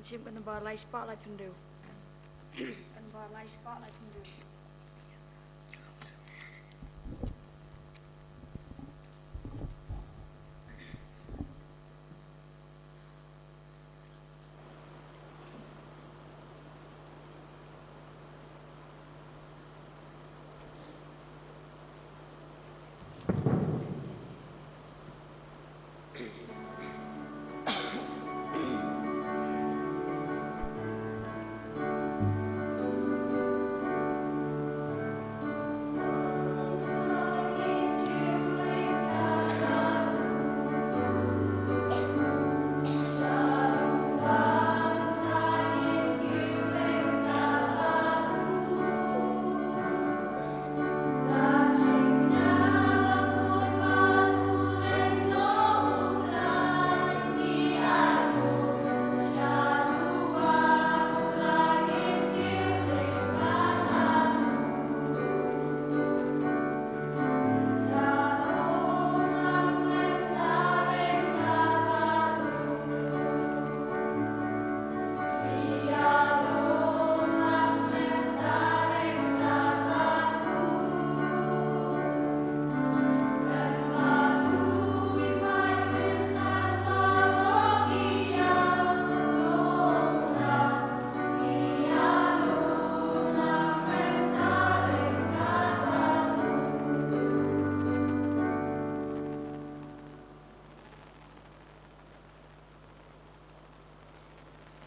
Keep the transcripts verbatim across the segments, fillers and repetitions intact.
Jim ka nambar lai spah lai phew hynriew. Ka nambar lai spah lai phew hynriew.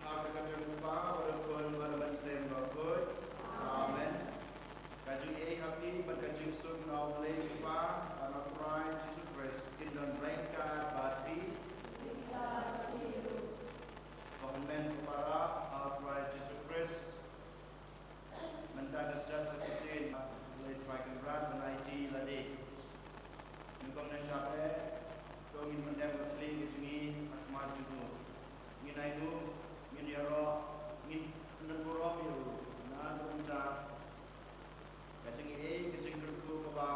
Ha ka kyrteng u Kpa, bad u Khun, bad u Mynsiem Bakhuid. Amen. Ka jingaiei ha phi bad ka jingsuk na U Blei u Kpa bad na U Trai Jisu Khrist kin don ryngkat bad phi. Ko hynmen ko para ha U Trai Jisu Khrist. Mynta ka step sa shisien, U Blei u Trai u kyrpad ban aiti ïa lade. Nyngkong nyngshap eh, to ngin pyndep ka thylliej ka jong ngi ha khmat jong u. Ngin ainguh, ngin ïaroh, ngin pyndonburom ïa u na ka bynta ka jingaiei, ka jingkyrkhu kaba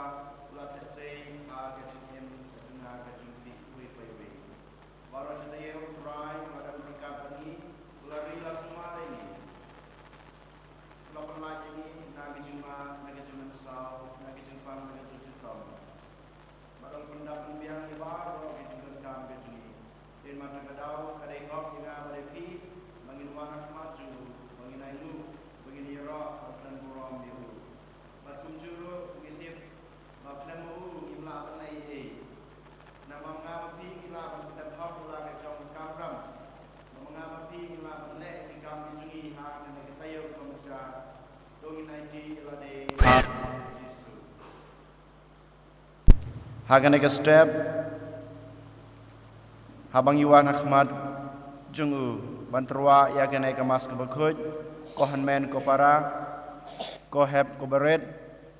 u la theh sei ha ka jingim ka jong nga, ka jong phi uwei pa uwei. Baroh shi taïew U Trai u la don ryngkat bad ngi, u la ri la sumar ïa ngi, u la pynlait ïa ngi na ka jingma, na ka jingmynsaw, na ka jingpang, na ka jingshitom. Bad u la pyndap pynbiang ïa baroh ki jingdonkam ki jong ngi. Te mynta ka daw ka dei hok ïa nga bad ïa phi ba ngin wan ha khmat jong u, ba ngin ainguh, ba ngin ïaroh, ba ngin pyndonburom ïa u. Bad kumjuh ruh ngi tip ba khlem ma u ngim lah ban leh ei ei. Namar ma nga ma phi ngi lah ban pyndep hok ïa la ka jong ka kamram. Namar ma nga ma phi ngi lah ban leh ïa ki kam ki jong ngi ha kane ka taïew ka mynta. To ngin aiti ïa lade ha Jisu. Ha kane ka step, haba ngi wan ha khmat jong u ban tyrwa ïa kane ka Mass kaba khuid, ko hynmen ko para, ko hep ko barit,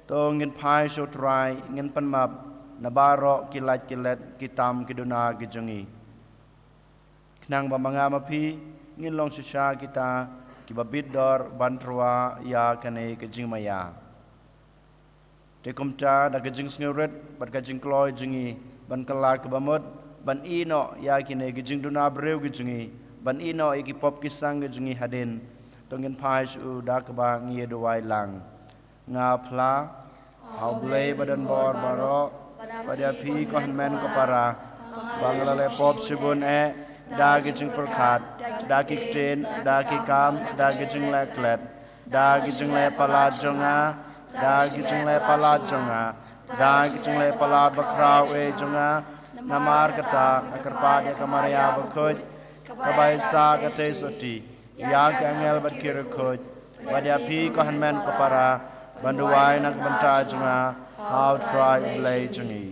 to ngin phai sha U Trai, ngin pynmap na baroh ki lait ki let, ki tam ki duna ki jong ngi. Khnang ba ma nga ma phi ngin long shisha kita kiba bit dor ban tyrwa ïa kane ka jingmaïa. Te kumta da ka jingsngewrit bad ka jingkloi jong ngi ban kylla kaba mut, ban ïehnoh ïa kine ki jingduna briew ki jong ngi, ban ïehnoh ïa ki pop ki sang ki jong ngi hadien, to ngin phai sha u da kaba ngi ïa duwai lang. Nga phla ha U Blei ba don bor baroh, bad ïa phi ko hynmen ko para, ba nga la leh pop shibun eh, da ki jingpyrkhat, da ki ktien, da ki kam, da ki jingleh klet, da ki jingleh palat jong nga, da ki jingleh palat jong nga, da ki jingleh palat bakhraw eh jong nga, namar kata nga kyrpad ïa ka Maria bakhuid, kaba ai sah ka tei sotti ïa ki angel bad ki riewkhuid, bad ïa phi ko hynmen ko para, ban duwai na ka bynta jong nga ha U Trai U Blei jong ngi.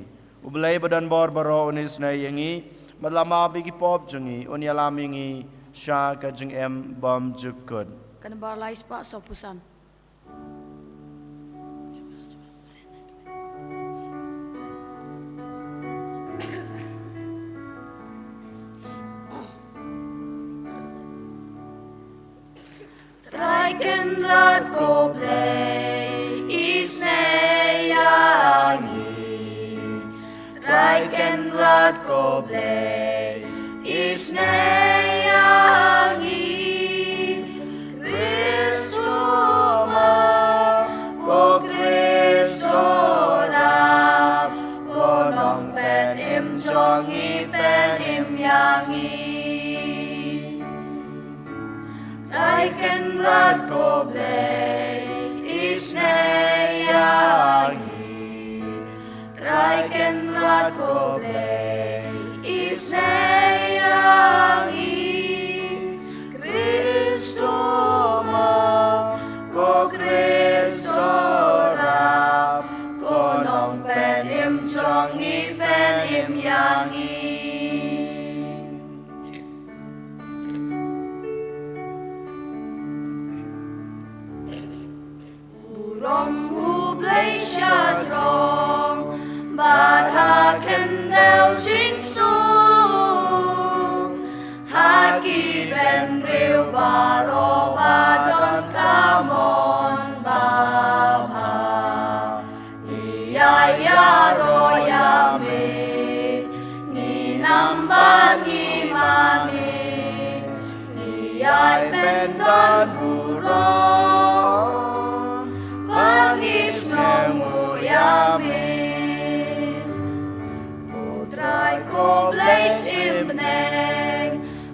U Blei ba don bor baroh un isynei ïa ngi, bad la map ïa ki pop jong ngi, un ïalam ïa ngi sha ka jingim bymjukut. Ka nambar lai spah sawphew san. Trai Kynrad ko Blei, isynei ïa ngi. Trai Kynrad ko Blei, isynei ïa ngi. ïa ngi. Trai Kynrad ko Blei, isynei ïa ngi. Trai Kynrad ko Blei, isynei ïa ngi. Khrist u map, ko Khrist u rap, ko Nongpynim jong ngi, pynim ïa ngi. Burom U Blei sha jrong, bad ha khyndew jingsuk, ha ki bynriew baroh ba don ka mon babha. Ngi ïai ïaroh ïa me, ngi nambat ngi mane, ngi ïai pyndon burom, ba ngi sngewnguh ïa me. Ko Trai ko Blei symbneng,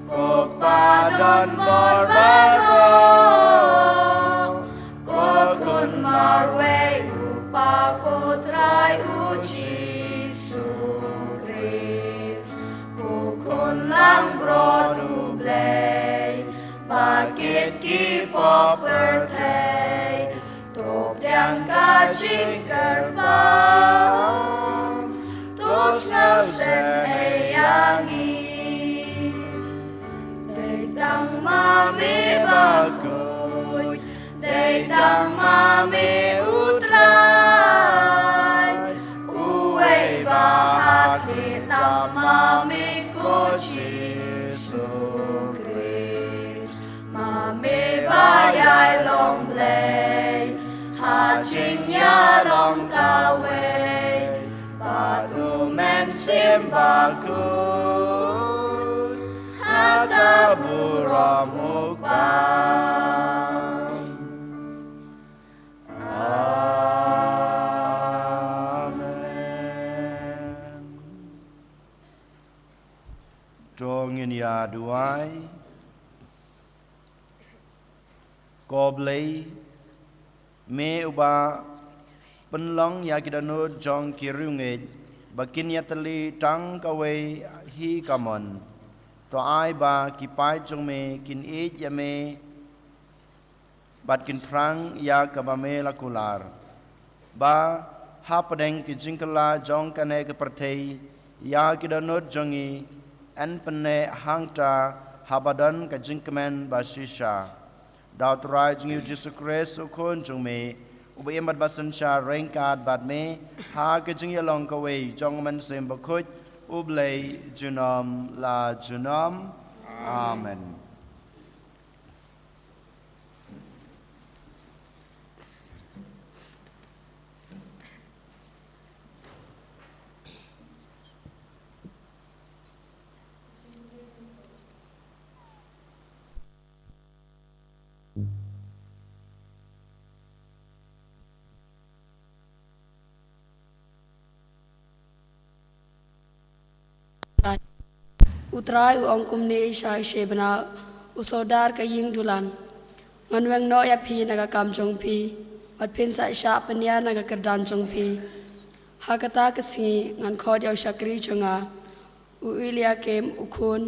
ko Kpa don bor baroh, ko Khun marwei U Kpa, ko Trai U Jisu Khrist, ko Khun langbrot U Blei, ba kit ki pop pyrthei, to pdiang ka jingkyrpad, to sngewsynei ïa ngi. Dei tang ma me bakhuid, dei tang ma me U Trai, uwei ba ha khlieh tam ma me ko Jisu Khrist. Ma me ba ïai long Blei ha jingïalong kawei, bad U Mynsiem Bakhuid ha ka burom U Kpa. Amen. To ngin ïa duwai. Ko Blei, me uba pynlong ïa ki dohnud jong ki riewngeit ba kin ïatylli tang kawei hi ka mon, to ai ba ki paid jong me kin ïeit ïa me bad kin thrang ïa kaba me la kular. Ba hapdeng ki jingkylla jong kane ka pyrthei, ïa ki dohnud jong ngi yn pynneh hangta haba don ka jingkmen ba shisha. Da U Trai jong ngi U Jisu Khrist U Khun jong me, uba im bad ba synshar ryngkat bad me ha ka jingïalong kawei jong U Mynsiem Bakhuid, U Blei junom la junom. Amen. U Trai u ong kumne sha i Shebna u sordar ka ïing dulan: Ngan weng noh ïa phi na ka kam jong phi, bad phin sa shah pynïar na ka kyrdan jong phi. Ha kata ka sngi ngan khot ïa u shakri jong nga, u Eliakim u khun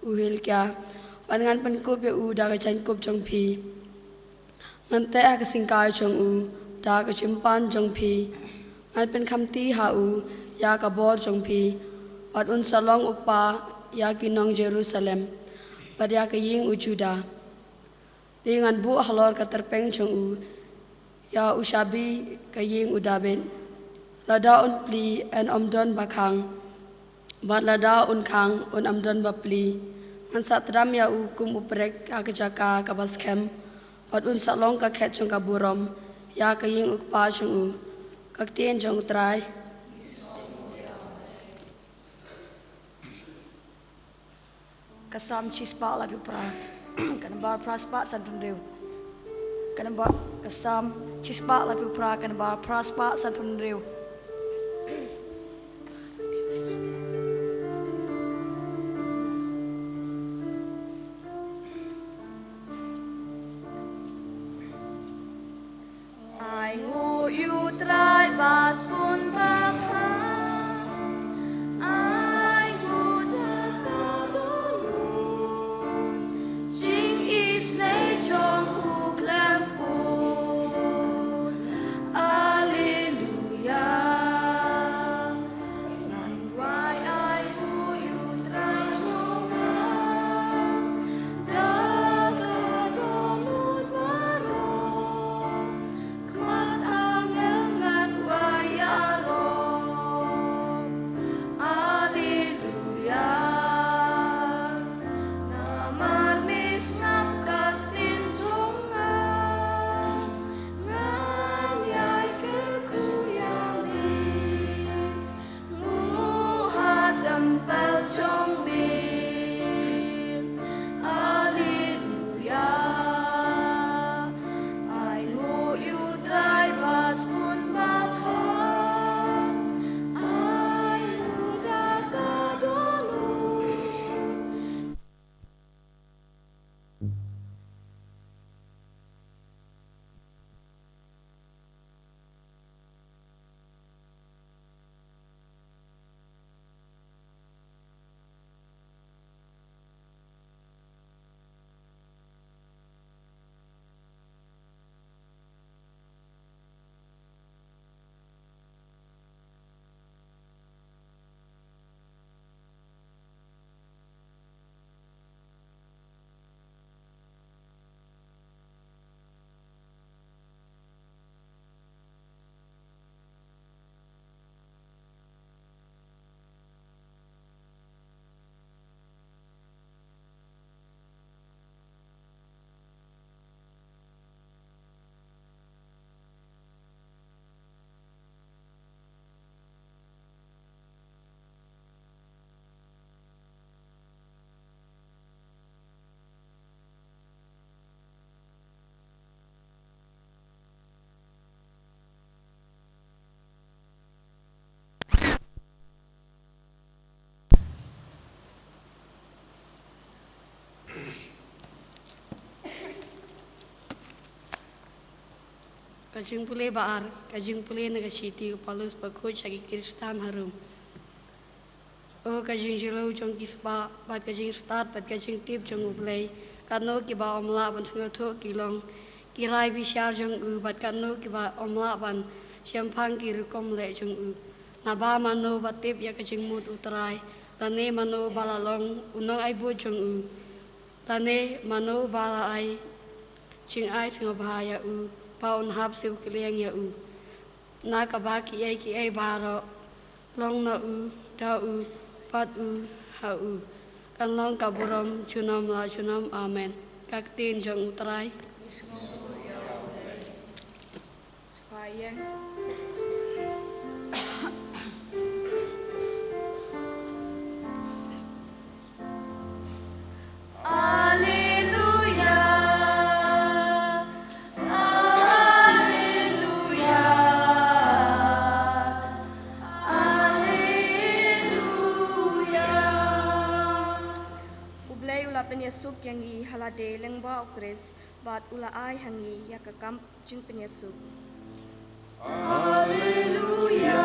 u Hilkia, bad ngan pynkup ïa u da ka jaiñkup jong phi. Ngan teh ha ka syngkai jong u da ka jingpan jong phi. Ngan pynkhamti ha u ïa ka bor jong phi, bad un sa long u kpa ïa ki nong Jerusalem bad ïa ka ïing u Judah. Te ngan buh halor ka tyrpeng jong u ïa u shabi ka ïing u Dabid. Lada un plie, un ym don ba khang, bad lada un khang, un ym don ba plie. Ngan sa tdam ïa u kum u prek ha ka jaka kaba skhem, bad un sa long ka khet jong ka burom ïa ka ïing u kpa jong u. Ka ktien jong U Trai. Ka Salm shispah laiphew phra, ka nombar phra spah sanphew. Ka nombar, ka Salm shispah laiphew phra, ka nombar phra spah sanphew. Ka jingpule ba ar, ka jingpule na ka shithi u Paulus bakhuid sha ki Khristan ha Rom. O ka jingjylliew jong ki spah, bad ka jingstad, bad ka jingtip jong U Blei, katno kiba ym lah ban sngewthuh ki long ki rai bishar jong u, bad katno kiba ym lah ban shemphang ki rukom leh jong u. Naba mano ba tip ïa ka jingmut U Trai, lane mano ba la long u nongaibud jong u, lane mano ba la ai jingai sngewbha ïa u, ba un hap siew kylliang ïa u. Na kaba kiei kiei baroh long na u, da u, bad u, ha u, kan long ka burom junom la junom. Amen. Ka ktien jong U Trai. Alleluia, alleluia, alleluia. U Blei u la pynïasuk ïa ngi ha lade lyngba U Khrist, bad u la ai ha ngi ïa ka kam jingpynïasuk. Alleluia.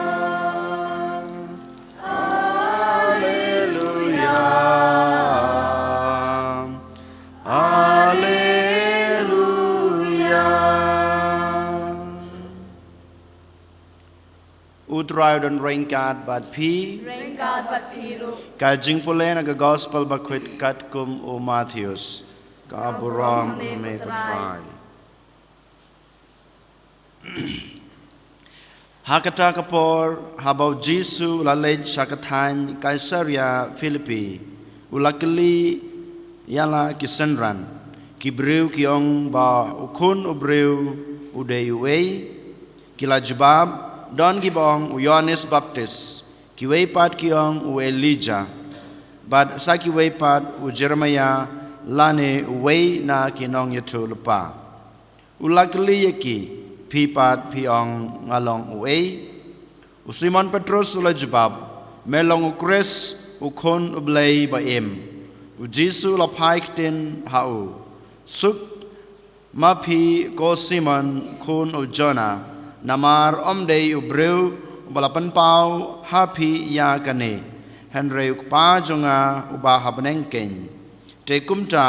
Alleluia. Alleluia. U Trai u don ryngkat bad phi. Ryngkat bad phi ruh. Ka jingpule na ka Gospel bakhuid katkum u Mathaios. Ka burom ha me ko Trai. Ha kata ka por, haba u Jisu u la leit sha ka thaiñ Kaisaria Philippi, u la kylli ïa la ki synran, ki briew ki ong ba u Khun u Briew u dei uei? Ki la jubab, don kiba ong u Ïoannis Baptis, kiwei pat ki ong u Elijah, bad sa kiwei pat u Jeremaïah lane uwei na ki nongïathuhlypa. U la kylli ïa ki, phi pat phi ong nga long uei? U Simon Petrus u la jubab, me long u Khrist, u Khun u Blei ba im. U Jisu u la phai ktien ha u, suk ma phi ko Simon khun u Jonah, namar ym dei u briew uba la pynpaw ha phi ïa kane, hynrei u Kpa jong nga uba ha bneng keiñ. Te kumta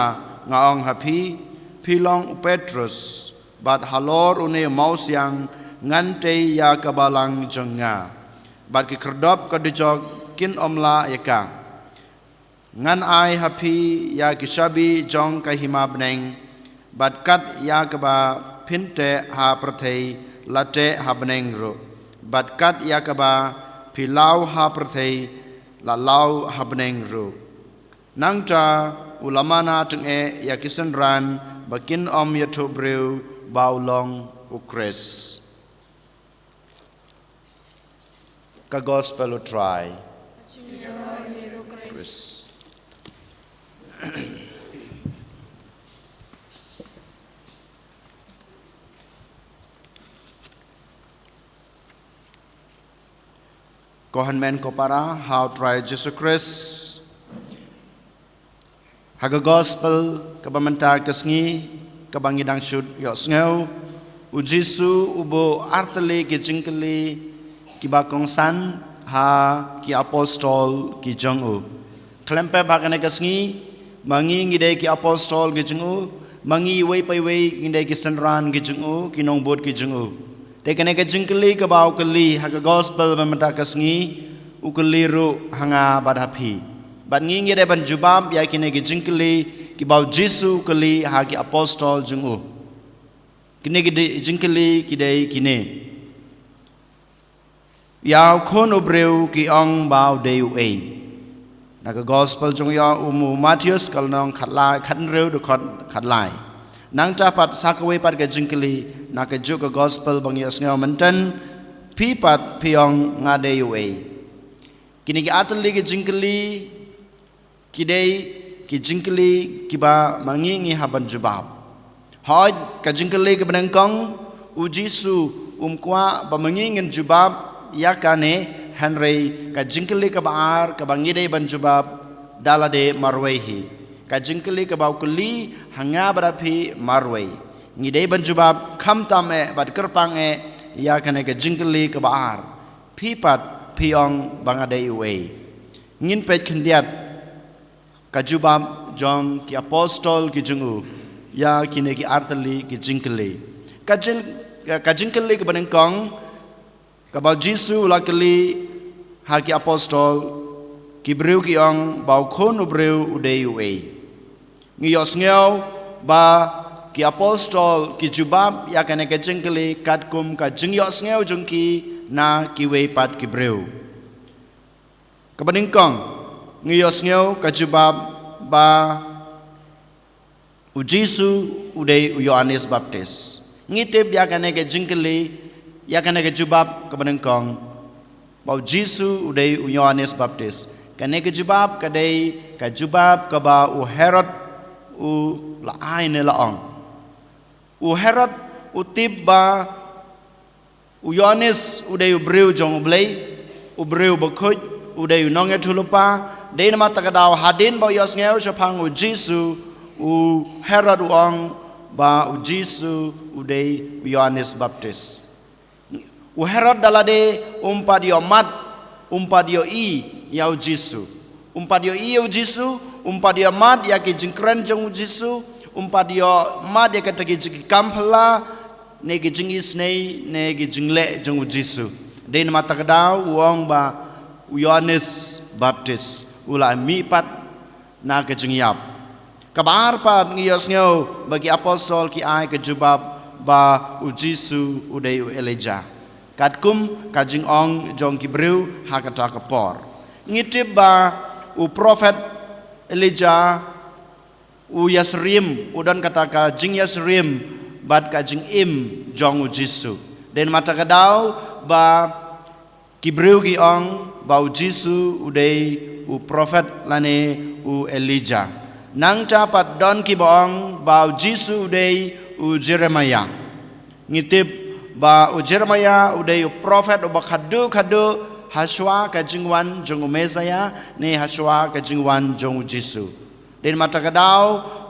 nga ong ha phi, phi long u Petrus, bad halor une u mawsiang ngan tei ïa ka balang jong nga, bad ki khyrdop ka dujok kin ym lah ïa ka. Ngan ai ha phi ïa ki shabi jong ka hima bneng, bad kat ïa kaba phin teh ha pyrthei la teh ha bneng ruh, bad kat ïa kaba phi law ha pyrthei la law ha bneng ruh. Nangta u la mana tyngeh ïa ki synran ba kin ym ïathuh briew ba u long u Khrist. Ka Gospel u Trai. Khrist. Ko hynmen ko para ha u Trai Jisu Khrist. Ha ka Gospel kaba mynta ka sngi, kaba ngi dang shu ïohsngew, u Jisu u buh artylli ki jingkylli kiba kongsan ha ki apostol ki jong u. Khlem pep ha kane ka sngi, ma ngi ngi dei ki apostol ki jong u, ma ngi iwei pa iwei ngi dei ki synran ki jong u, ki nongbud ki jong u. Te kane ka jingkylli kaba u kylli ha ka Gospel ba mynta ka sngi, u kylli ruh ha nga bad ha phi. Bad ngi ngi dei ban jubab ïa kine ki jingkylli kiba u Jisu u kylli ha ki apostol jong u. Kine ki dei, jingkylli ki dei kine. Ïa u Khun u Briew ki ong ba u dei uei? Na ka Gospel jong ïa u Mathaios ka lynnong khatlai, khathynriew dkhot khatlai. Nangta pat sa kawei pat ka jingkylli na kajuh ka Gospel ba ngi ïohsngew mynta, phi pat phi ong nga dei uei? Kine ki artylli ki jingkylli ki dei ki jingkylli kiba ma ngi ngi hap ban jubab. Hooid, ka jingkylli kaba nyngkong, u Jisu um kwah ba ma ngi ngin jubab ïa kane, hynrei ka jingkylli kaba ar kaba ngi dei ban jubab da lade marwei hi. Ka jingkylli kaba u kylli ha nga bad ha phi marwei. Ngi dei ban jubab khamtam eh bad kyrpang eh ïa kane ka jingkylli kaba ar. Phi pat phi ong ba nga dei uei? Ngin peit khyndiat ka jubab jong ki apostol ki jong u ïa kine ki artylli ki jingkylli. Ka jing, ka jingkylli kaba nyngkong, kaba u Jisu u la kylli ha ki apostol, ki briew ki ong ba u Khun u briew u dei uei. Ngi ïohsngew ba ki apostol ki jubab ïa kane ka jingkylli katkum ka jingïohsngew jong ki na kiwei pat ki briew. Kaba nyngkong, ngi ïohsngew ka jubab ba u Jisu u dei u Ïoannis Baptis. Ngi tip ïa kane ka jingkylli, ïa kane ka jubab kaba nyngkong, ba u Jisu u dei u Ïoannis Baptis. Kane ka jubab ka dei ka jubab kaba u Herod u la ai ne la ong. U Herod u tip ba u Ïoannis u dei u briew jong U Blei, u briew bakhuid, u dei u nongïathuhlypa. Dei namar kata ka daw hadien ba u ïohsngew shaphang u Jisu, u Herod u ong ba u Jisu u dei u Ïoannis Baptis. U Herod da lade um pat ïohmad, um pat ïohi ïa u Jisu. Um pat ïohi ïa u Jisu, um pat ïohmad ïa ki jingkren jong u Jisu, um pat ïohmad ïa kita ki jing, ki kam phylla, ne ki jingisynei, ne ki jingleh jong u Jisu. Dei namar kata ka daw u ong ba u Ïoannis Baptis u la mih pat na ka jingïap. Kaba ar pat, ngi ïohsngew ba ki apostol ki ai ka jubab ba u Jisu u dei u Elijah, katkum ka jingong jong ki briew ha kata ka por. Ngi tip ba u prophet Elijah u ïasyriem, u don kata ka jingïasyriem bad ka jingim jong u Jisu. Dei namar kata ka daw ba ki briew ki ong ba u Jisu u dei u prophet lane u Elijah. Nangta pat don kiba ong ba u Jisu u dei u Jeremiah. Ngi tip ba u Jeremiah u dei u prophet uba khadduh khadduh hashwa ka jingwan jong u Messiah ne hashwa ka jingwan jong u Jisu. Dei namar kata ka daw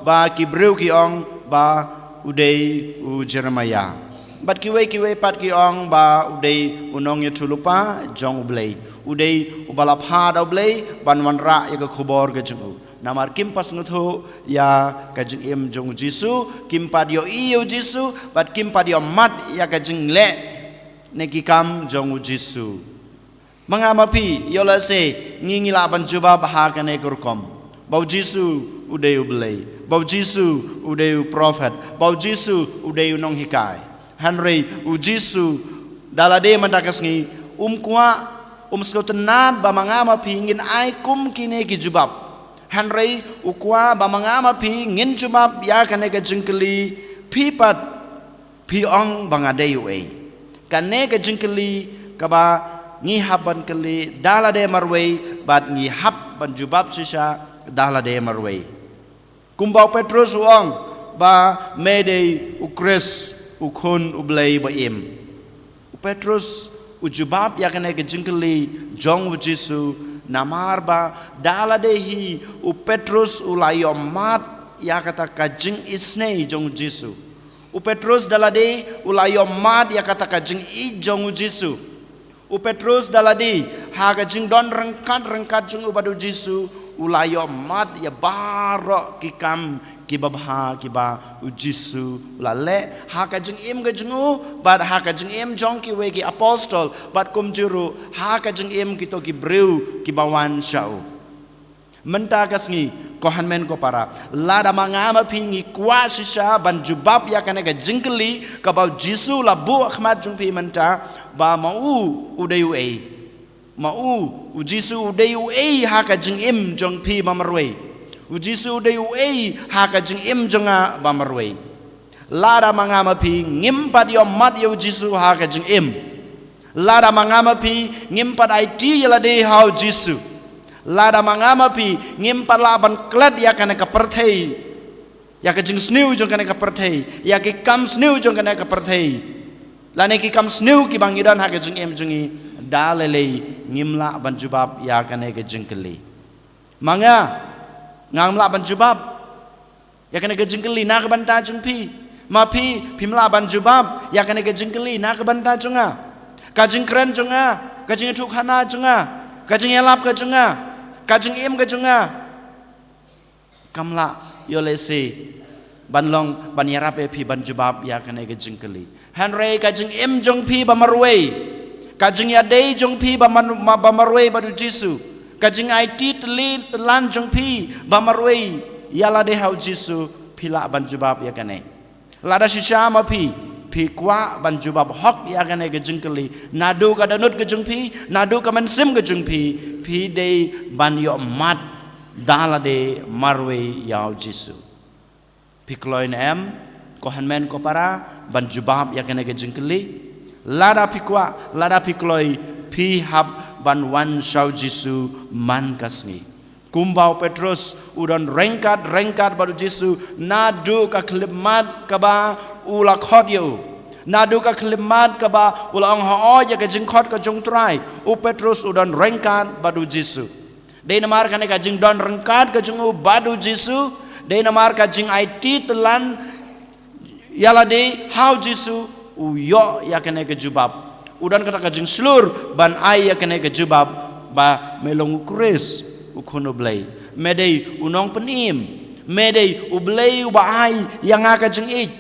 ba ki briew ki ong ba u dei u Jeremiah. Bad kiwei kiwei pat ki ong ba u dei u nongïathuhlypa jong U Blei. U dei uba la phah da U Blei ban wanrah ïa ka khubor ka jong u. Namar kim pat sngewthuh ïa ka jingim jong u Jisu, kim pat ïohi ïa u Jisu, bad kim pat ïohmad ïa ka jingleh ne ki kam jong u Jisu. Ma nga ma phi, ïoh lehse ngi, ngi lah ban jubab ha kane ka rukom, ba u Jisu u dei U Blei, ba u Jisu u dei u prophet, ba u Jisu u dei u nonghikai. Hynrei u Jisu da lade mynta ka sngi um kwah, um sngewtynnad ba ma nga ma phi ngin ai kum kine ki jubab. Hynrei u kwah ba ma nga ma phi ngin jubab ïa kane ka jingkylli, phi pat phi ong ba nga dei uei? Kane ka jingkylli kaba ngi hap ban kylli da lade marwei bad ngi hap ban jubab shisha da lade marwei. Kumba u Petrus u ong ba me dei u Khrist, u Khun U Blei ba im. U Petrus u jubab ïa kane ka jingkylli jong u Jisu, namar ba da lade hi u Petrus u la ïohmad ïa kata ka jingisynei jong u Jisu. U Petrus da lade u la ïohmad ïa kata ka jingïeit jong u Jisu. U Petrus da lade ha ka jingdon ryngkat ryngkat jong u bad u Jisu u la ïohmad ïa baroh ki kam kiba bha kiba u Jisu u la leh ha ka jingim ka jong u bad ha ka jingim jong kiwei ki apostol bad kumjuh ruh ha ka jingim kito ki briew kiba wan sha u. Mynta ka sngi, ko hynmen ko para, lada ma nga ma phi ngi kwah shisha ban jubab ïa kane ka jingkylli kaba u Jisu u la buh ha khmat jong phi mynta, ba ma u u dei uei? Ma u, u Jisu u dei uei ha ka jingim jong phi ba marwei? U Jisu u dei uei ha ka jingim jong nga ba marwei? Lada ma nga ma phi ngim pat ïohmad ïa u Jisu ha ka jingim, lada ma nga ma phi ngim pat aiti ïa lade ha u Jisu, lada ma nga ma phi ngim pat lah ban klet ïa kane ka pyrthei, ïa ka jingsniew jong kane ka pyrthei, ïa ki kam sniew jong kane ka pyrthei, lane ki kam sniew kiba ngi don ha ka jingim jong ngi, da lei lei ngim lah ban jubab ïa kane ka jingkylli. Ma nga, ngam lah ban jubab ïa kane ka jingkylli na ka bynta jong phi. Ma phi, phim lah ban jubab ïa kane ka jingkylli na ka bynta jong nga. Ka jingkren jong nga, ka jingïathuhkhana jong nga, ka jingïalap ka jong nga, ka jingim ka jong nga. Kam lah ïoh lehse ban long, ban ïarap ïa phi ban jubab ïa kane ka jingkylli. Hynrei ka jingim jong phi ba marwei, ka jingïadei jong phi ba man-, ma-, ba marwei bad U Jisu, ka jingaiti tylli tylan jong phi ba marwei ïa lade ha U Jisu, phi lah ban jubab ïa kane. Lada shisha ma phi, phi kwah ban jubab hok ïa kane ka jingkylli, naduh ka dohnud ka jong phi, naduh ka mynsiem ka jong phi, phi dei ban ïohmad da lade marwei ïa U Jisu. Phi kloi ne em, ko hynmen ko para, ban jubab ïa kane ka jingkylli? Lada phi kwah, lada phi kloi, phi hap ban wan sha U Jisu man ka sngi. Kumba u Petrus u don ryngkat, ryngkat bad U Jisu naduh ka khyllipmat kaba u la khot ïa u, naduh ka khyllipmat kaba u la ong, "Hooid ïa ka jingkhot ka jong U Trai." U Petrus u don ryngkat bad U Jisu. Dei namar kane ka jingdon ryngkat ka jong u bad U Jisu, dei namar ka jingaiti tylan ïa lade ha U Jisu, u ïoh ïa kane ka jubab. U don kata ka jingshlur ban ai ïa kane ka jubab ba me long U Khrist, U Khun U Blei. Me dei U Nongpynim. Me dei U Blei uba ai ïa nga ka jingïeit.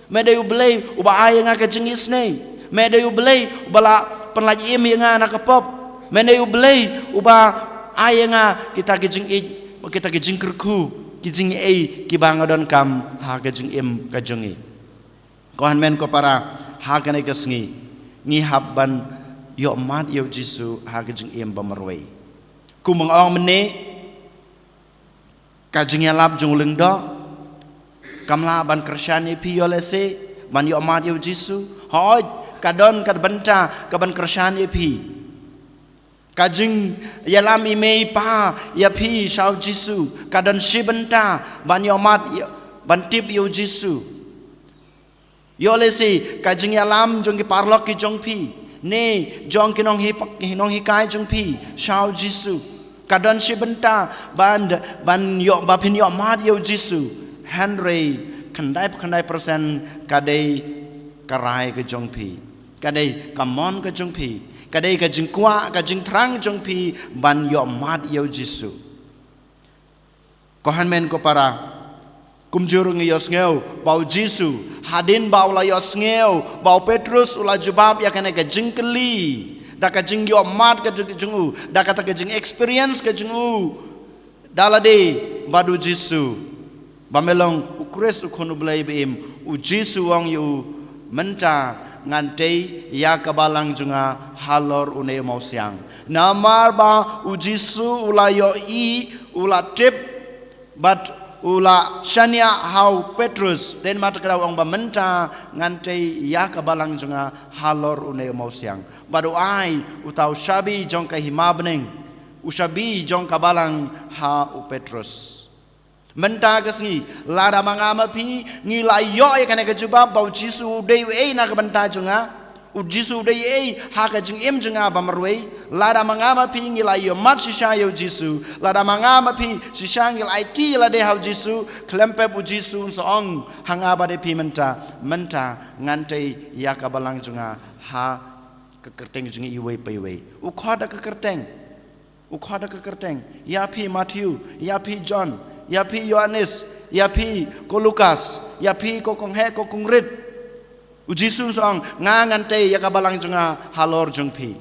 Me dei U Blei uba ai ïa nga ka jingisynei. Me dei U Blei uba la pynlait im ïa nga na ka pop. Me dei U Blei uba ai ïa nga kita ki jingïeit, kita ki jingkyrkhu, ki jingïeit kiba nga donkam ha ka jingim ka jong ngi. Ko hynmen ko para, ha kane ka sngi ngi hap ban ïohmad ïa U Jisu ha ka jingim ba marwei. Kum nga ong mynne, ka jingïalap jong u lyngdoh kam lah ban kyrshan ïa phi ïoh lehse ban ïohmad ïa U Jisu. Hooid, ka don ka bynta kaban kyrshan ïa phi. Ka jingïalam i mei i pa ïa phi sha U Jisu ka don shi bynta ban ïohmad ïa, ban tip ïa U Jisu. Ïoh lehse ka jingïalam jong ki paralok ki jong phi, ne jong ki nonghi-, nonghikai jong phi sha U Jisu ka don shi bynta ban, ban ïoh, ba phin ïohmad ïa U Jisu. Hynrei khyndai, khyndai persen ka dei ka rai ka jong phi, ka dei ka mon ka jong phi, ka dei ka jingkwah, ka jingthrang jong phi ban ïohmad ïa U Jisu. Ko hynmen ko para, kumjuh ruh ngi ïohsngew ba U Jisu, hadien ba u la ïohsngew ba u Petrus u la jubab ïa kane ka jingkylli da ka jingïohmad ka jong u, da kata ka jingexperience ka jong u da lade bad U Jisu, ba me long U Khrist, U Khun U Blei ba im, U Jisu u ong ïa u, mynta ngan tei ïa ka balang jong nga halor une u mawsiang. Namar ba U Jisu u la ïohi, u la tip bad u la shaniah ha u Petrus, dei namar kata u ong ba mynta ngan tei ïa ka balang jong nga halor une u mawsiang. Bad u ai uta u shabi jong ka hima bneng, u shabi jong ka balang ha u Petrus. Mynta ka sngi, lada ma nga ma phi ngi la ïoh ïa kane ka jubab ba U Jisu u dei uei na ka bynta jong nga, U Jisu u dei uei ha ka jingim jong nga ba marwei, lada ma nga ma phi ngi la ïohmad shisha ïa U Jisu, lada ma nga ma phi shisha ngi la aiti ïa lade ha U Jisu, khlem pep U Jisu un sa ong ha nga bad ïa phi mynta, mynta ngan tei ïa ka balang jong nga ha ka kyrteng jong iwei pa iwei. U khot da ka kyrteng. U khot da ka kyrteng. Ïa phi Matthew, ïa phi John, ïa phi Ïoannis, ïa phi ko Lukas, ïa phi ko konghe ko kongrit. U Jisu un sa ong, nga ngan tei ïa ka balang jong nga halor jong phi.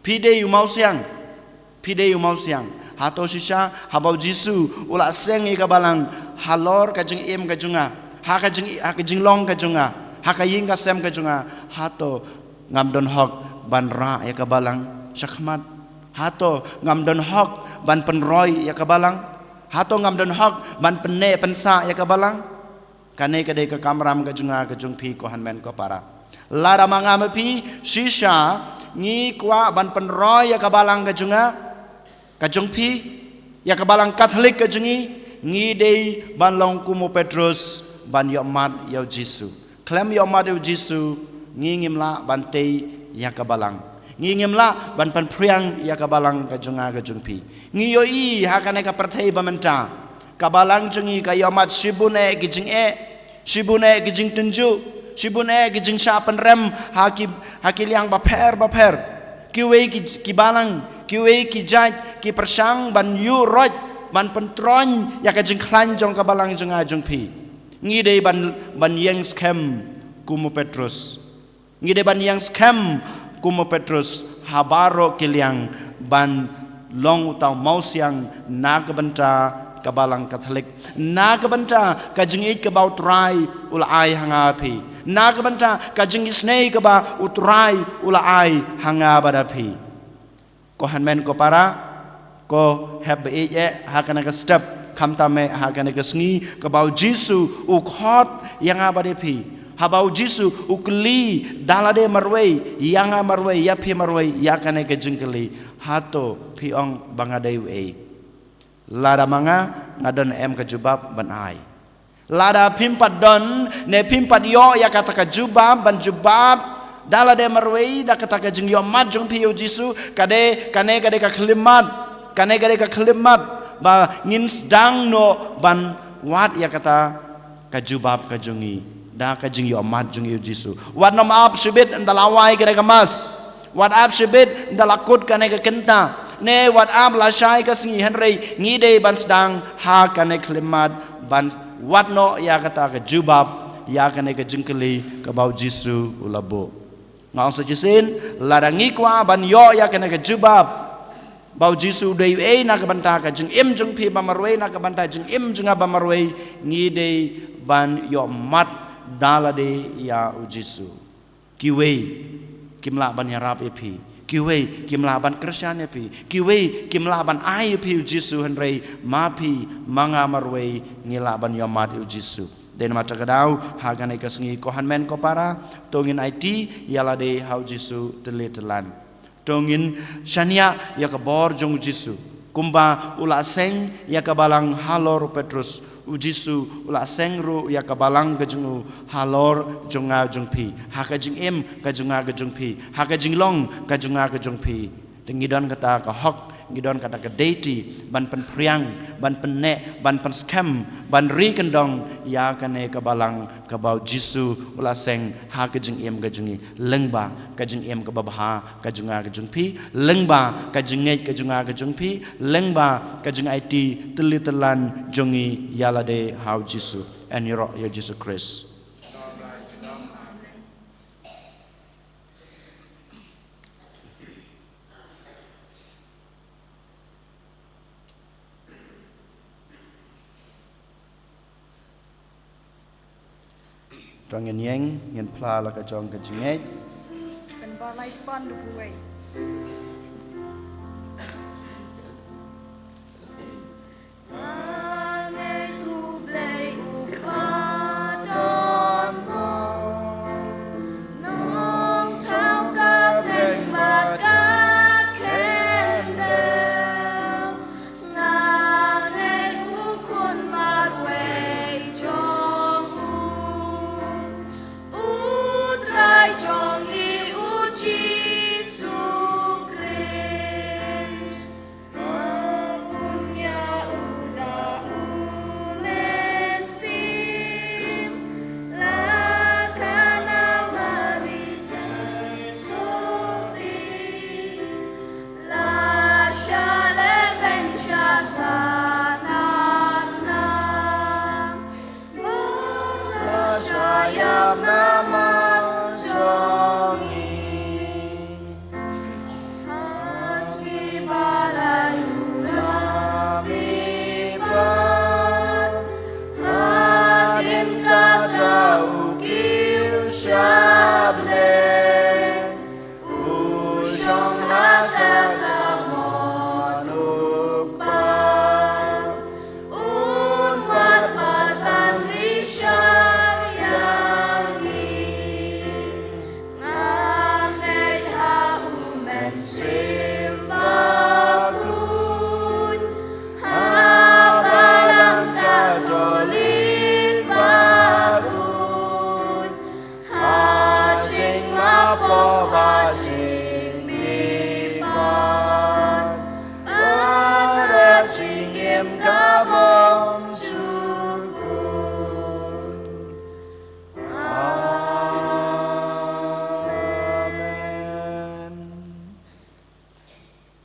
Phi dei u mawsiang. Phi dei u mawsiang. Hato shisha haba U Jisu u la seng ïa ka balang halor ka jingim ka jong nga, ha ka jing, ha ka jinglong ka jong nga, ha ka ïing ka sem ka jong nga, hato ngam don hok ban rah ïa ka balang shakhmat? Hato ngam don hok ban pynroi ïa ka balang? Hato ngam don hok ban pynneh pynsah ïa ka balang? Kane ka dei ka kamram ka jong nga ka jong phi ko hynmen ko para. Lada ma nga ma phi shisha ngi kwah ban pynroi ïa ka balang ka jong nga, ka jong phi, ïa ka balang Katholik ka jong ngi, ngi dei ban long kum u Petrus ban ïohmad ïa U Jisu. Khlem ïohmad ïa U Jisu, ngi ngim lah ban tei ïa ka balang. Ngi ngim lah ban pynphriang ïa ka balang ka jong nga ka jong phi. Ngi ïohi ha kane ka pyrthei ba mynta, ka balang jong ngi ka ïohmad shibun eh ki jingeh. Shibun eh ki jingtynjuh, shibun eh ki jingshah pynrem ha ki, ha ki liang bapher bapher. Kiwei ki, ki balang, kiwei ki jait, ki pyrshang ban ïuh roit, ban pyntroiñ ïa ka jingkhlaiñ jong ka balang jong nga jong phi. Ngi dei ban, ban ïeng skhem kum u Petrus. Ngi dei ban ïeng skhem kum u Petrus ha baroh ki liang ban long uta u mawsiang na ka bynta ka balang Katholik, na ka bynta ka jingïeit kaba u Trai u la ai ha nga phi, na ka bynta ka jingisynei kaba u Trai u la ai ha nga bad ha phi. Ko hynmen ko para, ko hap ba ïeit eh ha kane ka step, khamtam eh ha kane ka sngi, kaba u Jisu u khot ïa nga bad ïa phi. Haba u Jisu u kylli da lade marwei ïa nga marwei, ïa phi marwei, ïa kane ka jingkylli. Hato phi ong ba nga dei uei? Lada ma nga, nga don em ka jubab ban ai. Lada phim pat don, ne phim pat ïoh ïa kata ka jubab, ban jubab da lade marwei da kata ka jingïohmat jong phi ïa u Jisu, ka dei, kane ka dei ka khyllipmat, kane ka dei ka khyllipmat ba ngin sdang noh ban wad ïa kata ka jubab ka jong ngi da ka jingïohmat jong ngi ïa u Jisu. Wat nym ap shibit ynda la wai kane ka Mass. Wat ap shibit ynda la kut kane ka kynta, ne wat ap lashai ka sngi, hynrei ngi dei ban sdang ha kane ka khyllipmat ban wad noh ïa kata ka jubab ïa kane ka jingkylli kaba u Jisu u la buh. Nga ong sa shisien, lada ngi kwah ban ïoh ïa kane ka jubab ba u Jisu u dei uei na ka bynta ka jingim jong phi ba marwei, na ka bynta jingim jong nga ba marwei, ngi dei ban ïohmat da lade ïa u Jisu. Kiwei kim lah ban ïarap ïa phi, kiwei kim lah ban kyrshan ïa phi, kiwei kim lah ban ai ïa phi u Jisu, hynrei ma phi ma nga marwei ngi lah ban ïohmat ïa u Jisu. Dei namar kata ka daw ha kane ka sngi, ko hynmen ko para, to ngin aiti ïa lade ha u Jisu tylli tyllan. To ngin shaniah ïa ka bor jong u Jisu, kumba u la seng ïa ka balang halor u Petrus, u Jisu u la seng ruh ïa ka balang ka jong u halor jong nga jong phi, ha ka jingim ka jong nga ka jong phi, ha ka jinglong ka jong nga ka jong phi. Te ngi don kata ka hok, ngi don kata ka duty ban pynphriang, ban pynneh, ban pynskhem, ban ri kyndong ïa kane ka balang kaba u Jisu u la seng ha ka jingim ka jong ngi, lyngba ka jingim kaba bha ka jong nga ka jong phi, lyngba ka jingngeit ka jong nga ka jong phi, lyngba ka jingaiti tylli tyllan jong ngi ïa lade ha u Jisu. Yn ïaroh ïa u Jisu Khrist. To ngin ïeng, ngin phla la ka jong ka jingngeit. Kan ba lai span du buwei.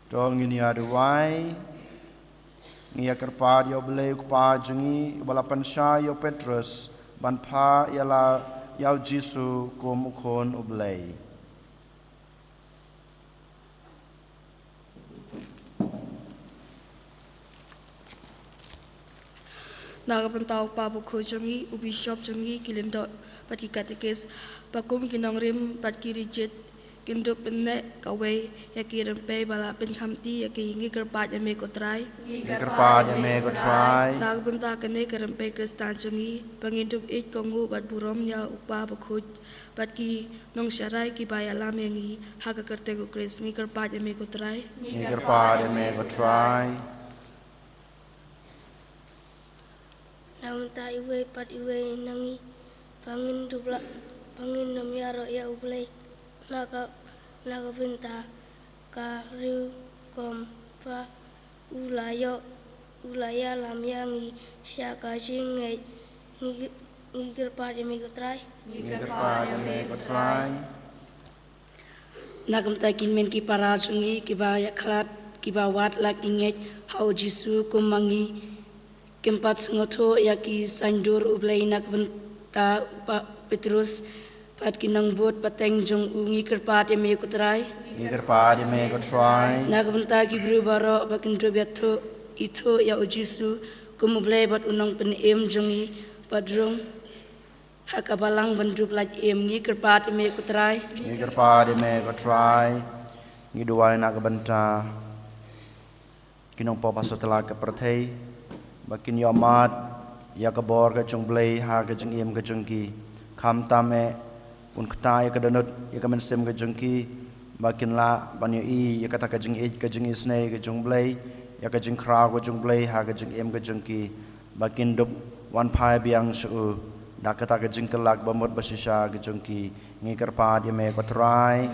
To ngin ïa duwai. Ngi ïa kyrpad ïa U Blei U Kpa jong ngi, uba la pynshai ïa u Petrus ban phah ïa la ïa u Jisu kum u Khun U Blei. Na ka bynta u Kpa Bakhuid jong ngi, u Bishop jong ngi, ki lyngdoh bad ki katekis, ba kum ki nongrim bad ki riewjied, kin dup pynneh kawei ïa ki rympei ba la pynkhamti ïa ki. Ngi kyrpad ïa me ko Trai. Ngi kyrpad ïa me ko Trai. Na ka bynta kane ka rympei Khristan jong ngi, ba ngin dup ïeit kohnguh bad burom ïa u Kpa Bakhuid bad ki nongsharai kiba ïalam ïa ngi ha ka kyrteng U Khrist. Ngi kyrpad ïa me ko Trai. Ngi kyrpad ïa me ko Trai. Na ka bynta iwei pat iwei na ngi, ba ngin dup lah, ba ngin nym ïaroh ïa U Blei. Na ka, na ka bynta ka riewkhuid ba u la ïoh, u la ïalam ïa ngi sha ka jingngeit. Ngi, ngi kyrpad ïa me ko Trai. Ngi kyrpad ïa me ko Trai. Na ka bynta ki hynmen ki para jong ngi kiba ïakhlad, kiba wad la ki ngeit ha u Jisu kum ma ngi, kim pat sngewthuh ïa ki saiñdur U Blei. Na ka bynta u Pa-, Petrus bad ki nongbud pateng jong u, ngi kyrpad ïa me ko Trai. Ngi kyrpad ïa me ko Trai. Na ka bynta ki briew baroh ba kin dup ïathuh, ithuh ïa u Jisu kum U Blei bad u Nongpynim jong ngi, bad rung ha ka balang ban dup lait im. Ngi kyrpad ïa me ko Trai. Ngi kyrpad ïa me ko Trai. Ngi duwai na ka bynta ki nongpop ha satlak ka pyrthei, ba kin ïoh mad ïa ka bor ka jong U Blei ha ka jingim ka jong ki. Khamtam eh, pynkhuid ïa ka dohnud, ïa ka mynsiem ka jong ki, ba kin lah ban ïohi ïa kata ka jingïeit, ka jingisynei ka jong U Blei, ïa ka jingkhraw ka jong U Blei ha ka jingim ka jong ki, ba kin dup wan phai biang sha u da kata ka jingkylla ba mut ba shisha ka jong ki. Ngi kyrpad ïa me ko Trai.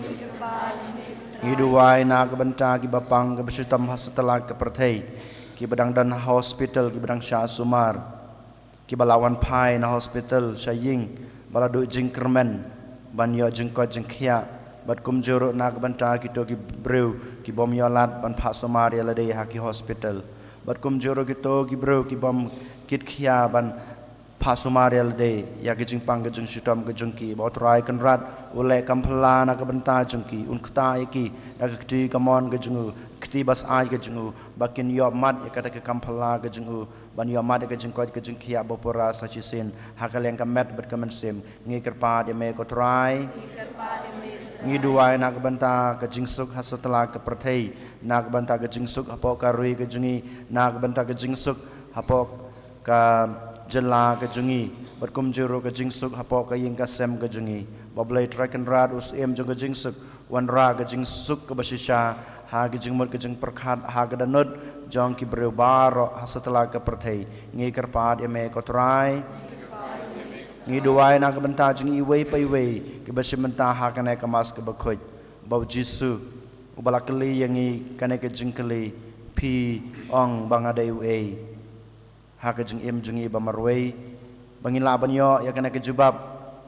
Ngi duwai na ka bynta kiba pang kiba shitom ha satlak ka pyrthei, kiba dang don ha hospital, kiba dang shah sumar, kiba la wan phai na hospital sha ïing ba la duh jingkyrmen ban ïoh jingkoit jingkhiah, bad kumjuh ruh na ka bynta kito ki briew ki bym ïoh lad ban phah sumar ïa lade ha ki hospital, bad kumjuh ruh kito ki briew ki bym kit khia ban phah sumar ïa lade ïa ka jingpang ka jingshitom ka jong ki. Ba U Trai Kynrad u leh kam phylla na ka bynta jong ki, un khuid ïa ki da ka kti kamon ka jong u, kti ba syaid ka jong u, ba kin ïoh mad ïa kata ka kam phylla ka jong u, ban ïoh mad ïa ka jingkoit ka jingkhiah ba pura sa shisien ha ka liang ka met bad ka mynsiem. Ngi kyrpad ïa me ko Trai. Ngi duwai na ka bynta ka jingsuk ha satlak ka pyrthei, na ka bynta ka jingsuk hapoh ka ri ka jong ngi, na ka bynta ka jingsuk hapoh ka jylla ka jong ngi, bad kumjuh ruh ka jingsuk hapoh ka ïing ka sem ka jong ngi. Ba U Blei Trai Kynrad, u Syiem jong ka jingsuk, wanrah ka jingsuk kaba shisha ha ka jingmut ka jingpyrkhat, ha ka dohnud jong ki briew baroh ha satlak ka pyrthei. Ngi kyrpad ïa me ko Trai. Ngi duwai na ka bynta jong iwei pa iwei kiba shim bynta ha kane ka Mass kaba khuid, ba U Jisu uba la kylli ïa ngi kane ka jingkylli, phi ong ba nga dei uei? Ha ka jingim jong ngi ba marwei, ba ngin lah ban ïoh ïa kane ka jubab,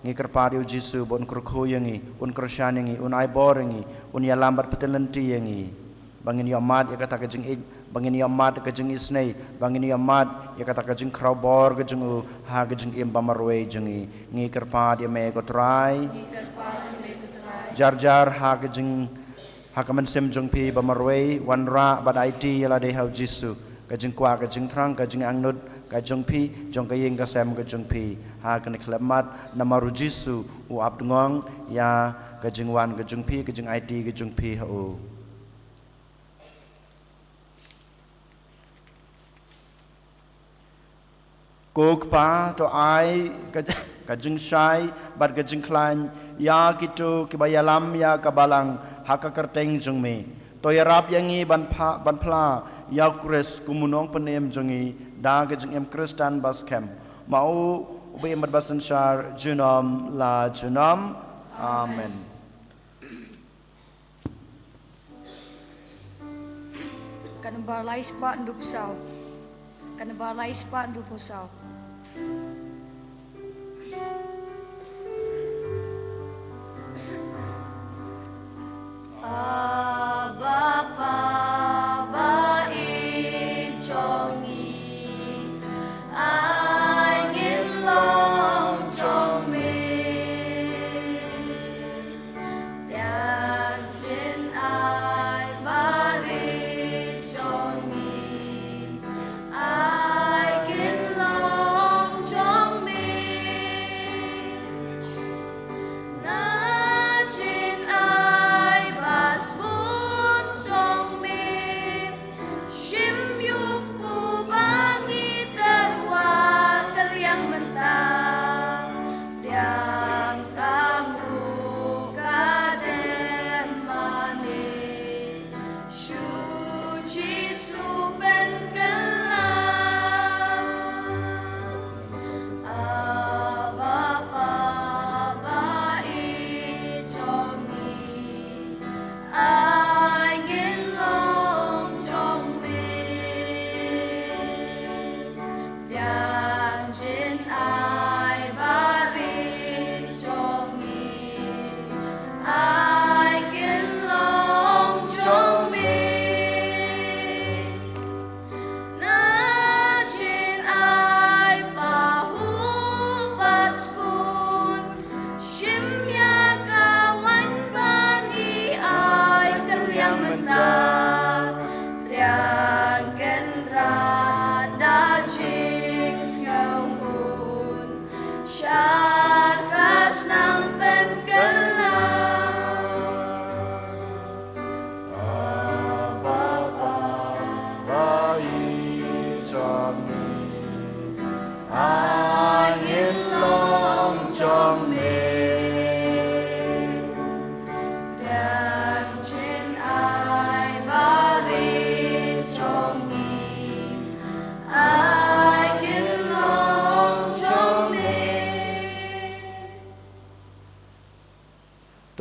ngi kyrpad ïa U Jisu ba un kyrkhu ïa ngi, un kyrshan ïa ngi, un ai bor ïa ngi, un ïalam bad pyntip lynti ïa ngi, ba ngin ïoh mad ïa kata ka jingïeit, ba ngin ïoh mad ïa ka jingisynei, ba ngin ïoh mad ïa kata ka jingkhraw bor ka jong u ha ka jingim ba marwei jong ngi. Ngi kyrpad ïa me ko Trai. Jar jar ha ka jing ha ka mynsiem jong phi ba marwei, wanrah bad aiti ïa lade ha U Jisu, ka jingkwah, ka jingthrang, ka jingangnud ka jong phi, jong ka ïing ka sem ka jong phi, ha kane ka khyllipmat, namar U Jisu u ap tngon ïa ka jingwan ka jong phi, ka jingaiti ka jong phi ha u. Ko Kpa, to ai ka, ka jingshai bad ka jingkhlaiñ ïa kito kiba ïalam ïa ka balang ha ka kyrteng jong me. To ïarap ïa ngi ban pha, ban phla ïa U Khrist kum u Nongpynim jong ngi da ka jingim Khristan ba skhem. Ma u, uba im bad ba synshar junom la junom. Amen. Ka nombar lai spah hynriewphew saw. Ka nombar lai spah hynriewphew saw. Abba, Father.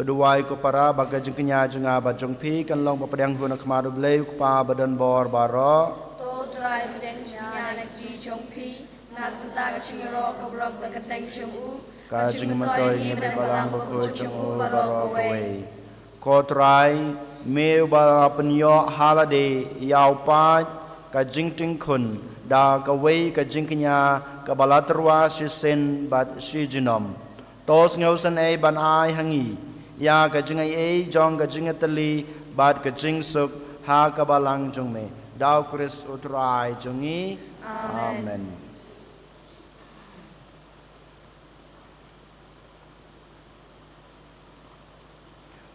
Duwai ko para ba ka jingkñia jong nga bad jong phi kan long ba pdiang hun ha khmat U Blei U Kpa ba don bor baroh. To Trai, pdiang jingkñia na ki jong phi, na ka bynta ka jingïaroh ka burom ka kyrteng jong u, ka jingmyntoi ïa me bad Balang Bakhuid jong u baroh kawei. Ko Trai, me uba pynïoh ha lade ïa u paid ka jingtieng khun da kawei ka jingkñia kaba la tyrwa shisien bad shi junom. To sngewsynei ban ai ha ngi ïa ka jingaiei jong ka jingïatylli bad ka jingsuk ha ka Balang jong me. Da U Khrist U Trai jong ngi. Amen. Amen.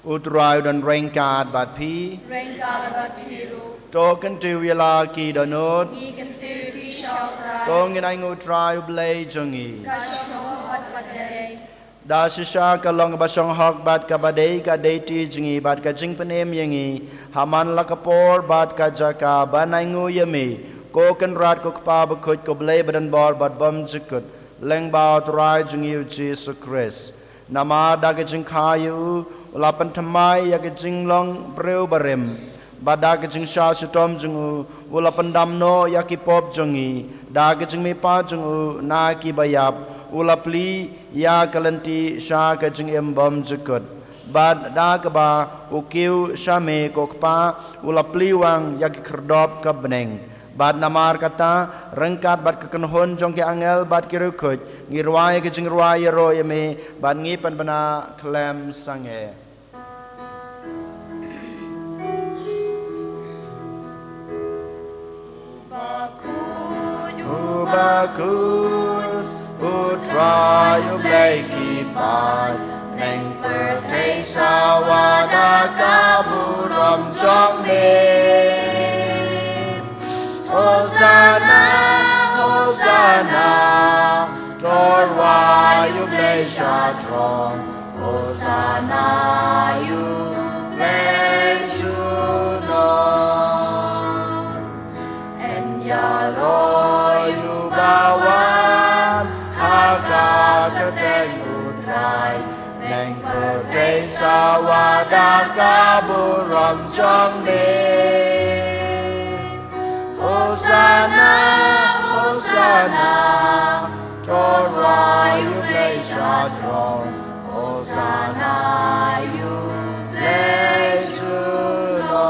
U Trai u don ryngkat bad phi. Ryngkat bad phi ruh. To kyntiew ïa la ki dohnud. Ngi kyntiew ïa phi sha U Trai. To ngin ainguh U Trai U Blei jong ngi. Ka shong hok bad ka dei. Da shisha ka long kaba shong hok bad kaba dei ka duty jong ngi bad ka jingpynim ïa ngi ha man la ka por bad ka jaka ban ainguh ïa me, ko Kynrad ko Kpa Bakhuid ko Blei ba don bor bad bymjukut, lyngba U Trai jong ngi U Jisu Khrist. Namar da ka jingkha ïa u, u la pynthymmai ïa ka jinglong briew barim. Bad da ka jingshah shitom jong u, u la pyndam noh ïa ki pop jong ngi. Da ka jingmihpat jong u na kiba ïap, u la plie ïa ka lynti sha ka jingim bymjukut. Bad da kaba u kiew sha me ko Kpa, u la plie wang ïa ki khyrdop ka bneng. Bad namar kata, ryngkat bad ka kynhun jong ki angel bad ki riewkhuid, ngi rwai ka jingrwai ïaroh ïa me, bad ngi pynbna khlem sangeh. Bakhuid, U Bakhuid, U Trai U Blei ki paid, bneng pyrthei sawa da ka burom jong me. Hosanna, Hosanna, to rwai ïa U Blei sha throne. Hosanna ïa U Blei junom. Yn ïaroh ïa uba wan ha ka kyrteng U Trai, bneng pyrthei sawa da ka burom jong me. Hosanna, Hosanna, to rwai ïa U Blei sha throne. Hosanna ïa U Blei junom.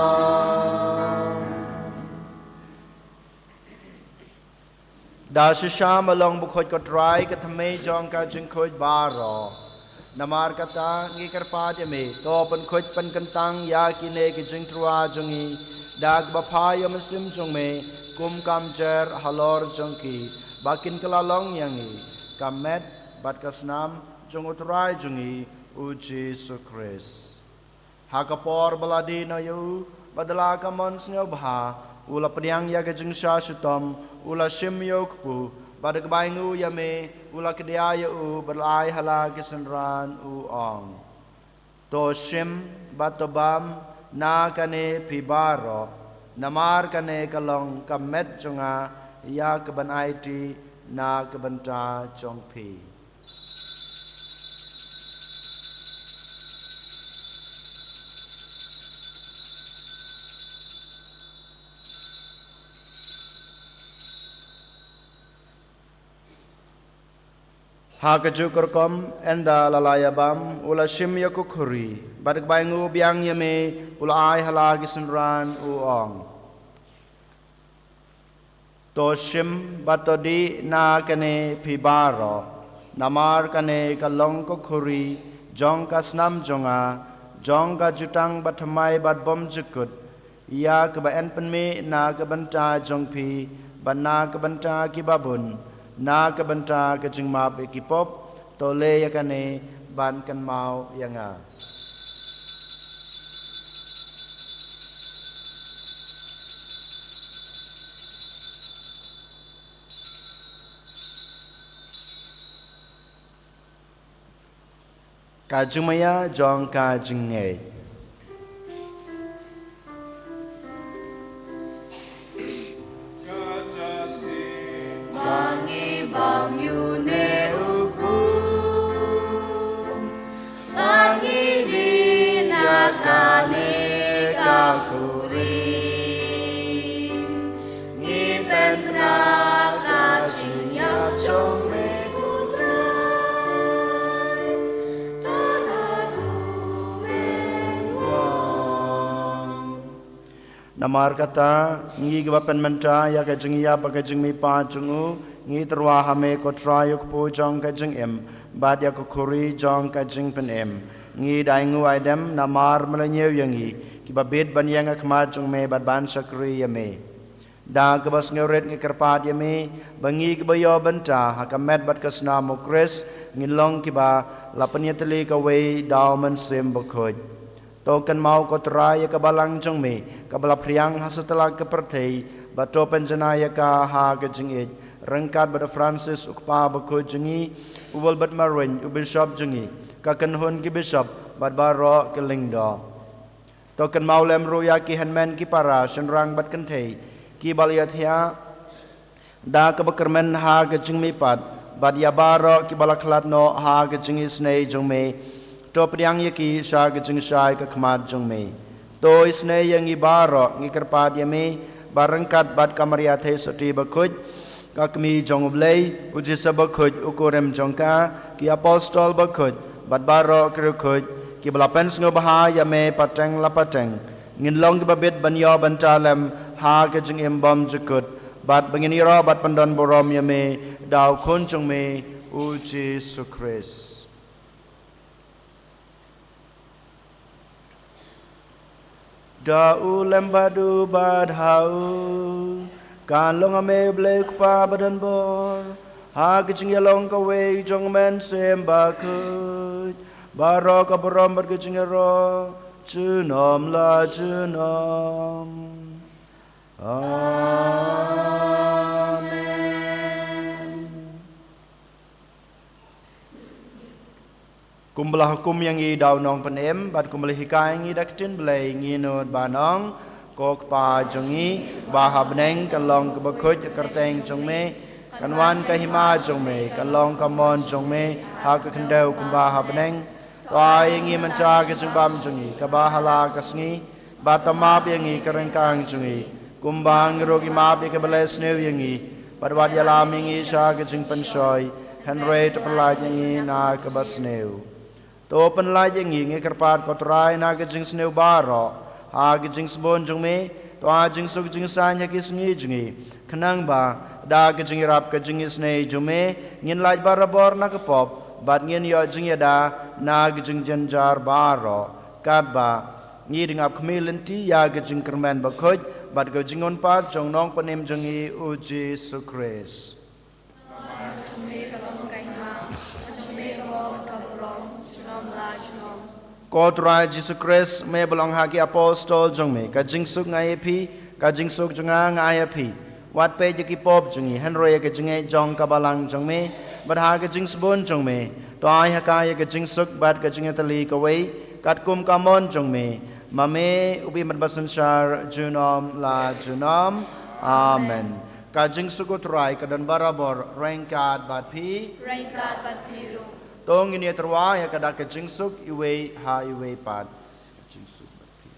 Da shisha me long bakhuid ko Trai, ka thymmei jong ka jingkhuid baroh. Namar kata ngi kyrpad ïa me, to pynkhuid pynkyntang ïa kine ki jingtyrwa jong ngi da kaba phai ïa u Mynsiem jong me, kum ka mjer halor jong ki, ba kin kylla long ïa ngi ka met bad ka snam jong U Trai jong ngi U Jisu Khrist. Ha ka por ba la die noh ïa u, bad da la ka mon sngewbha, u la pdiang ïa ka jingshah shitom, u la shim ïa u kpu, bad da kaba ainguh ïa me, u la kdiah ïa u, bad la ai ha la ki synran, u ong: To shim bad to bam na kane phi baroh, namar kane ka long ka met jong nga ïa kaban aiti na ka bynta jong phi. Ha kajuh ka rukom, ynda la la ïabam, u la shim ïa ka khuri, bad da kaba ainguh biang ïa me, u la ai ha la ki synran, u ong: To shim bad to dih na kane phi baroh, namar kane ka long ka khuri jong ka snam jong nga, jong ka jutang bathymmai bad bymjukut, ïa kaba yn pynmih na ka bynta jong phi bad na ka bynta kiba bun, na ka bynta ka jingmap ïa ki pop. To leh ïa kane ban kynmaw ïa nga. Ka jingmaïa jong ka jingngeit. Ba ngi bam ïa une u khun, ba ngi dih Namar kata, ngi kiba pynmynta ïa ka jingïap bad ka jingmihpat jong u, ngi tyrwa ha me ko Trai, u kpu jong ka jingim bad ïa ka khuri jong ka jingpynim. Ngi da ainguh aidem namar me la ñiew ïa ngi kiba bit ban ïeng ha khmat jong me bad ban shakri ïa me. Da kaba sngewrit ngi kyrpad ïa me ba ngi kiba ïoh bynta ha ka met bad ka snam u Khrist ngin long kiba la pynïatylli kawei da u Mynsiem Bakhuid. To kynmaw ko Trai ïa ka balang jong me kaba la phriang ha satlak ka pyrthei, bad to pynjanai ïa ka ha ka jingïeit ryngkat bad u Francis u kpa bakhuid jong ngi, u Wilbert Marwein u bishop jong ngi, ka kynhun ki bishop bad baroh ki lyngdoh. To kynmaw lem ruh ïa ki hynmen ki para shynrang bad kynthei kiba la ïathiah da kaba kyrmen ha ka jingmihpat, bad ïa baroh kiba la khlad noh ha ka jingisynei jong me. To pdiang ïa ki sha ka jingshai ka khmat jong me. To isynei ïa ngi baroh, ngi kyrpad ïa me ba ryngkat bad ka Maria Theisotti bakhuid, ka Kmie jong u Blei, u Joseph bakhuid u kurim jong ka, ki apostol bakhuid bad baroh ki riewkhuid kiba la pynsngewbha ïa me pateng la pateng, ngin long kiba bit ban ïoh bynta lem ha ka jingim bymjukut, bad ba ngin ïaroh bad pyndon burom ïa me da u Khun jong me, u Jisu Khrist. Da u lem bad u bad ha u, kan long ha me u Blei u Kpa badonbor, ha ka jingïalong kawei jong u Mynsiem Bakhuid, baroh ka burom bad ka jingïaroh junom la junom. Amen. Kumba la hukum ïa ngi da u Nongpynim, bad kumba la hikai ïa ngi da ka ktien Blei, ngi nud ban ong: Ko Kpa jong ngi ba ha bneng, kan long kaba khuid ka kyrteng jong me, kan wan ka hima jong me, kan long ka mon jong me ha ka khyndew kumba ha bneng. To ai ïa ngi mynta ka jingbam jong ngi kaba ha la ka sngi, bad to map ïa ngi ka ryngkang jong ngi, kumba ngi ruh ngi map ïa kiba leh sniew ïa ngi, bad wat ïalam ïa ngi sha ka jingpynshoi, hynrei to pynlait ïa ngi na kaba sniew. To pynlait ïa ngi, ngi kyrpad ko Trai, na ka jingsniew baroh, ha ka jingsbun jong me, to ai jingsuk jingsaiñ ha ki sngi jong ngi, khnang ba da ka jingïarap ka jingisynei jong me, ngin lait barabor na ka pop, bad ngin ïoh jingïada na ka jingjynjar baroh, katba ngi dang ap khmih lynti ïa ka jingkyrmen bakhuid bad ka jingkyrpad jong u Nongpynim jong ngi u Jisu Khrist. Ko Trai Jisu Khrist, me ba la ong ha ki apostol jong me: Ka jingsuk nga ai ïa phi, ka jingsuk jong nga nga ai ïa phi. Wat peit ïa ki pop jong ngi, hynrei ïa ka jingngeit jong ka balang jong me, bad ha ka jingsbun jong me, to ai ha ka ïa ka jingsuk bad ka jingïatylli kawei, katkum ka mon jong me, ma me u bym bad basynshar junom la junom. Amen. Ka jingsuk u Trai ka don barabor ryngkat bad phi. Ryngkat bad phi ruh. To ngin ïatyrwa ïa ka da ka jingsuk iwei ha iwei pat. Ka jingsuk bad phi.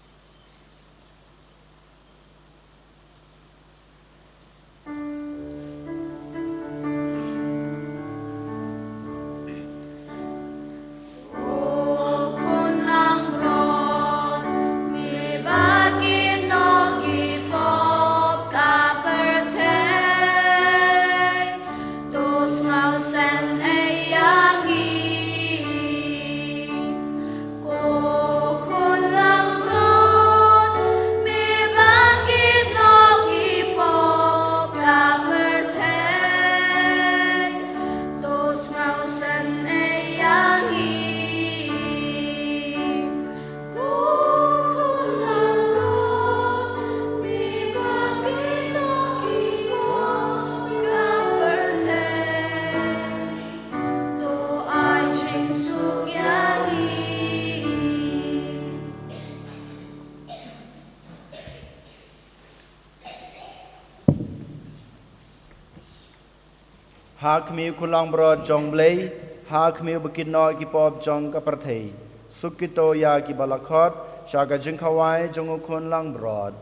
Ha khmih u Khun langbrot jong u Blei, ha khmih u ba kit noh ïa ki pop jong ka pyrthei. Suk kito ïa ki ba la khot sha ka jingkhawai jong u Khun langbrot.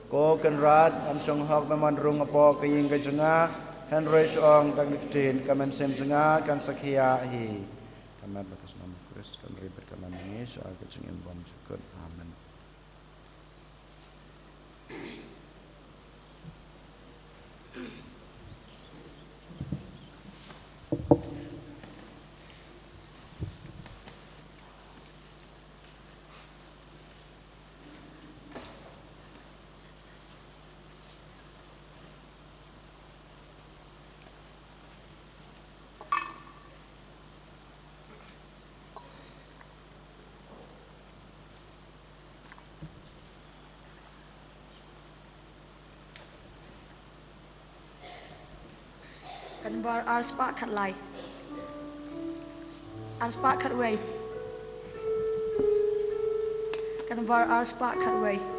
Ko Kynrad, ngam shong hok ba men rung hapoh ka ïing ka jong nga, hynrei shu ong tang da ka ktien, ka mynsiem jong nga kan sa khia hi. Ka met bad ka snam u Khrist kan ri bad ka nam ïa ngi sha ka jingim bymjukut. Amen. Ka number ar spah khatlai. Ar spah khatwei. Ka number ar spah khatwei.